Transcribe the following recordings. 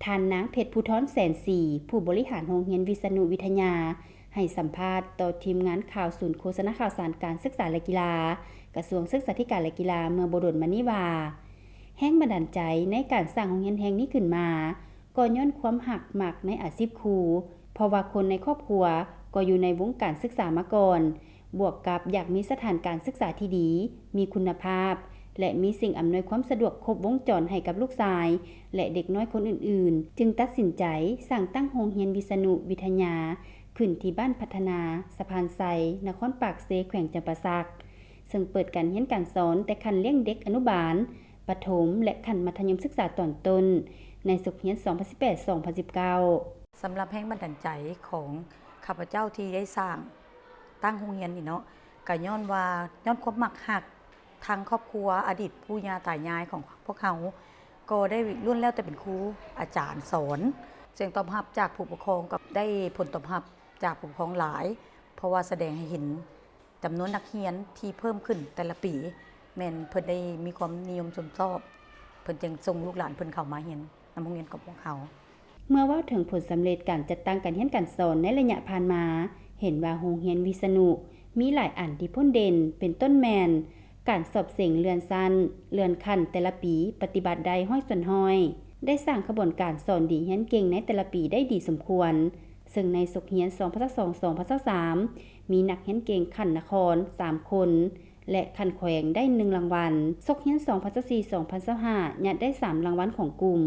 ທ່ານນາງ ເພັດພູທອນ ແສນສີ ຜູ້ບໍລິຫານໂຮງຮຽນວິສະນຸວິທະຍາ ໃຫ້ສຳພາດຕໍ່ທີມງານຂ່າວສູນໂຄສະນາຂ່າວສານການສຶກສາ ແລະ ກິລາ ກະຊວງສຶກສາທິການ ແລະ ກິລາ ເມື່ອບໍ່ດົນມານີ້ວ່າ ແຮງບັນດານໃຈໃນການສ້າງໂຮງຮຽນແຫ່ງນີ້ຂຶ້ນມາ ກໍຍ້ອນຄວາມຮັກມັກໃນອາຊີບຄູ ເພາະວ່າຄົນໃນຄອບຄົວກໍຢູ່ໃນວົງການສຶກສາມາກ່ອນ, ບວກກັບຢາກມີສະຖານການສຶກສາທີ່ດີ, ມີຄຸນນະພາບ ແລະ ມີສິ່ງອຳນວຍຄວາມສະດວກຄົບວົງຈອນໃຫ້ກັບລູກຊາຍ ແລະ ເດັກນ້ອຍຄົນອື່ນໆ, ຈຶ່ງຕັດສິນໃຈສ້າງຕັ້ງໂຮງຮຽນວິສະນຸວິທະຍາ ຂຶ້ນທີ່ບ້ານພັດທະນາ ສະພານໄຊ, ນະຄອນປາກເຊ, ແຂວງຈຳປາສັກ, ເຊິ່ງເປີດການຮຽນການສອນແຕ່ຂັ້ນລ້ຽງເດັກອະນຸບານ, ປະຖົມ ແລະ ຂັ້ນມັດທະຍົມສຶກສາຕອນຕົ້ນ ໃນສົກຮຽນສອງພັນສິບແປດ ສອງພັນສິບເກົ້າ. ສຳລັບແຮງບັນດານໃຈຂອງຂ້າພະເຈົ້າທີ່ໄດ້ສ້າງຕັ້ງໂຮງຮຽນນີ້ເນາະ ກະຍ້ອນວ່າ ຍ້ອນຄວາມມັກຮັກ ທາງຄອບຄົວ ອະດີດປູ່ຍ່າຕາຍາຍຂອງພວກເຮົາ ກໍໄດ້ລ້ວນແລ້ວແຕ່ເປັນຄູອາຈານສອນ. ສຽງຕອບຮັບຈາກຜູ້ປົກຄອງກໍໄດ້ຜົນຕອບຮັບຈາກຜູ້ປົກຄອງຫຼາຍ ເພາະວ່າສະແດງໃຫ້ເຫັນ ຈຳນວນນັກຮຽນທີ່ເພີ່ມຂຶ້ນແຕ່ລະປີ ແມ່ນເພິ່ນໄດ້ມີຄວາມນິຍົມຊົມຊອບ ເພິ່ນຈຶ່ງສົ່ງລູກຫຼານເພິ່ນເຂົ້າມາຮຽນນຳໂຮງຮຽນຂອງພວກເຮົາ. ເມື່ອເວົ້າເຖິງຜົນສຳເລັດການຈັດຕັ້ງການຮຽນການສອນໃນໄລຍະຜ່ານມາ, ເຫັນວ່າໂຮງຮຽນວິສະນຸມີຫຼາຍອັນທີ່ພົ້ນເດັ່ນ, ເປັນຕົ້ນແມ່ນ ການສອບເສັງເລື່ອນຊັ້ນ, ເລື່ອນຂັ້ນແຕ່ລະປີປະຕິບັດໄດ້ຮ້ອຍສ່ວນຮ້ອຍ, ໄດ້ສ້າງຂະບວນການສອນດີຮຽນເກັ່ງໃນແຕ່ລະປີໄດ້ດີສົມຄວນ, ເຊິ່ງໃນສົກຮຽນສອງພັນຊາວສອງ ສອງພັນຊາວສາມ ມີນັກຮຽນເກັ່ງຂັ້ນນະຄອນສາມຄົນ ແລະ ຂັ້ນແຂວງໄດ້ໜຶ່ງລາງວັນ. ສົກຮຽນສອງພັນຊາວສີ່ ສອງພັນຊາວຫ້າ ຍາດໄດ້ສາມລາງວັນຂອງກຸ່ມ.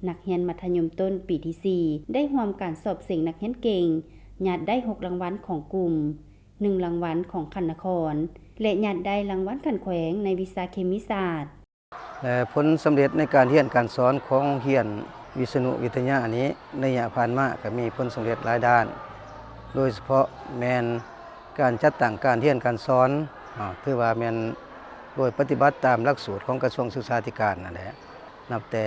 ນັກຮຽນມັດທະຍົມຕົ້ນປີທີສີ່ ໄດ້ຮ່ວມການສອບເສັງນັກຮຽນເກັ່ງ, ຍາດໄດ້ຫົກລາງວັນຂອງກຸ່ມ, ໜຶ່ງລາງວັນຂອງຂັ້ນນະຄອນ ແລະ ຍາດໄດ້ລາງວັນຂັ້ນແຂວງໃນວິຊາເຄມີສາດ. ແລະ ຜົນສຳເລັດໃນການຮຽນການສອນຂອງໂຮງຮຽນວິສະນຸວິທະຍານີ້ ໃນໄລຍະຜ່ານມາກໍມີຜົນສຳເລັດຫຼາຍດ້ານ, ໂດຍສະເພາະແມ່ນການຈັດຕັ້ງການຮຽນການສອນ, ເນາະ, ຖືວ່າແມ່ນໂດຍປະຕິບັດຕາມຫຼັກສູດຂອງກະຊວງສຶກສາທິການນັ້ນແຫຼະ, ນັບແຕ່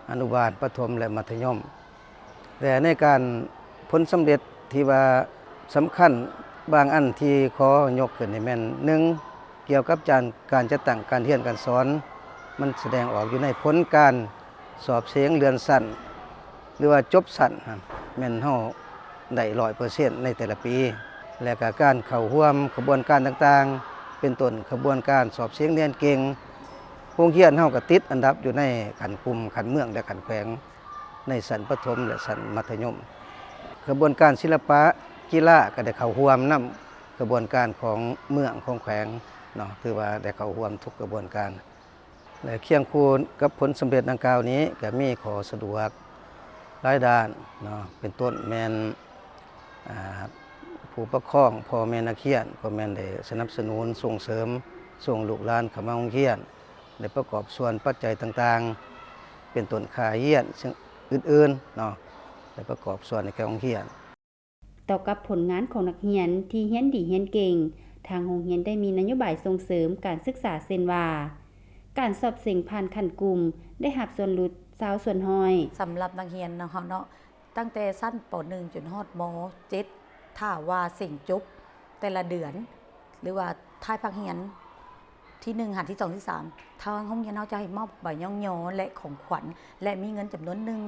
ອະນຸບານ, ປະຖົມ ແລະ ມັດທະຍົມ. ແລະ ໃນການ ຜົນສຳເລັດທີ່ວ່າສຳຄັນບາງອັນທີ່ຂໍຍົກຂຶ້ນນີ້ແມ່ນ ໜຶ່ງ ກ່ຽວກັບການ ການຈັດຕັ້ງການຮຽນການສອນ, ມັນສະແດງອອກຢູ່ໃນຜົນການສອບເສັງເລື່ອນຊັ້ນ ຫຼືວ່າຈົບຊັ້ນຫັ້ນ ແມ່ນເຮົາໄດ້ຮ້ອຍເປີເຊັນໃນແຕ່ລະປີ, ແລະ ກະການເຂົ້າຮ່ວມຂະບວນການຕ່າງໆ ເປັນຕົ້ນຂະບວນການສອບເສັງຮຽນເກັ່ງ, ໂຮງຮຽນເຮົາກະຕິດອັນດັບຢູ່ໃນຂັ້ນກຸ່ມ, ຂັ້ນເມືອງ ແລະ ຂັ້ນແຂວງ. ໃນຊັ້ນປະຖົມ ແລະ ຊັ້ນມັດທະຍົມ. ຂະບວນການສິລະປະກິລາກໍໄດ້ເຂົ້າຮ່ວມນຳຂະບວນການຂອງເມືອງຂອງແຂວງເນາະ, ຖືວ່າໄດ້ເຂົ້າຮ່ວມທຸກຂະບວນການ ແລະ ຄຽງຄູ່ກັບຜົນສຳເລັດດັ່ງກ່າວນີ້ ກໍມີຂໍ້ສະດວກຫຼາຍດ້ານເນາະ, ເປັນຕົ້ນແມ່ນ ອາ ຜູ້ປົກຄອງ, ພໍ່ແມ່ນັກຮຽນ ກໍແມ່ນໄດ້ສະໜັບສະໜູນສົ່ງເສີມ ສົ່ງລູກຫຼານເຂົ້າມາໂຮງຮຽນ. ໄດ້ປະກອບສ່ວນປັດໄຈຕ່າງໆ ເປັນຕົ້ນຄ່າຮຽນ ສິ່ງອື່ນໆເນາະ ໄດ້ປະກອບສ່ວນໃນການຮຽນ. ຕໍ່ກັບຜົນງານຂອງນັກຮຽນທີ່ຮຽນດີຮຽນເກັ່ງ, ທາງໂຮງຮຽນໄດ້ມີນະໂຍບາຍສົ່ງເສີມການສຶກສາ ເຊັ່ນວ່າ ການສອບເສັງຜ່ານຂັ້ນກຸ່ມໄດ້ຮັບສ່ວນຫຼຸດຊາວສ່ວນຮ້ອຍ. ສຳລັບນັກຮຽນເນາະ ເຮົາເນາະ ຕັ້ງແຕ່ຊັ້ນ ປໍໜຶ່ງ ຈົນຮອດ ມໍເຈັດ ຖ້າວ່າເສັງຈົບແຕ່ລະເດືອນ ຫຼືວ່າທ້າຍພາກຮຽນທີໜຶ່ງ ຫາທີສອງ ທີສາມ ທາງໂຮງຮຽນເຮົາຈະໃຫ້ມອບໃບຍ້ອງຍໍ ແລະ ຂອງຂວັນ ແລະ ມີເງິນຈຳນວນໜຶ່ງ.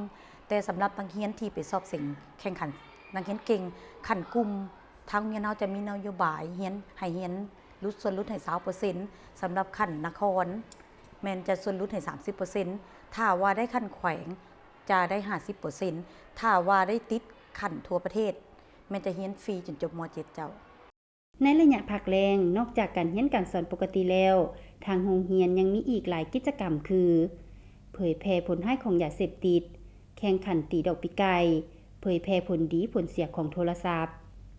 ແຕ່ສຳລັບນັກຮຽນທີ່ໄປສອບເສັງແຂ່ງຂັນນັກຮຽນເກັ່ງຂັ້ນກຸ່ມ, ທາງໂຮງຮຽນເຮົາຈະມີນະໂຍບາຍຮຽນ ໃຫ້ຮຽນຫຼຸດ ສ່ວນຫຼຸດໃຫ້ຊາວເປີເຊັນ, ສຳລັບຂັ້ນນະຄອນແມ່ນຈະສ່ວນຫຼຸດໃຫ້ສາມສິບເປີເຊັນ, ຖ້າວ່າໄດ້ຂັ້ນແຂວງ ຈະໄດ້ຫ້າສິບເປີເຊັນ, ຖ້າວ່າໄດ້ຕິດຂັ້ນທົ່ວປະເທດ ແມ່ນຈະຮຽນຟຣີຈົນຈົບ ມໍເຈັດ ເຈົ້າ. ໃນໄລຍະພັກແລ້ງ, ນອກຈາກການຮຽນການສອນປົກກະຕິແລ້ວ, ທາງໂຮງຮຽນຍັງມີອີກຫຼາຍກິດຈະກຳຄື ເຜີຍແຜ່ຜົນຮ້າຍຂອງຢາເສບຕິດ, ແຂ່ງຂັນຕີດອກປີກໄກ່, ເຜີຍແຜ່ຜົນດີຜົນເສຍຂອງໂທລະສັບ.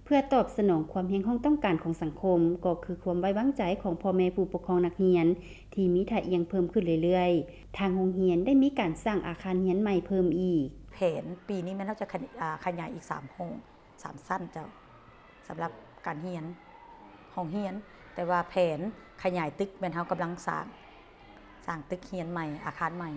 ເພື່ອຕອບສະໜອງຄວາມຮຽກຮ້ອງຕ້ອງການຂອງສັງຄົມ, ກໍຄືຄວາມໄວ້ວາງໃຈຂອງພໍ່ແມ່ຜູ້ປົກຄອງນັກຮຽນທີ່ມີທ່າອ່ຽງເພີ່ມຂຶ້ນເລື້ອຍໆ, ທາງໂຮງຮຽນໄດ້ມີການສ້າງອາຄານຮຽນໃໝ່ເພີ່ມອີກ. ແຜນປີນີ້ແມ່ນເຮົາຈະຂະ ອາ ຂະຫຍາຍອີກສາມຫ້ອງ, ສາມຊັ້ນເຈົ້າ, ສຳລັບການຮຽນ, ຫ້ອງຮຽນ, ແຕ່ວ່າແຜນຂະຫຍາຍຕຶກແມ່ນເຮົາກຳລັງສ້າງ, ສ້າງຕຶກຮຽນໃໝ່, ອາຄານໃໝ່.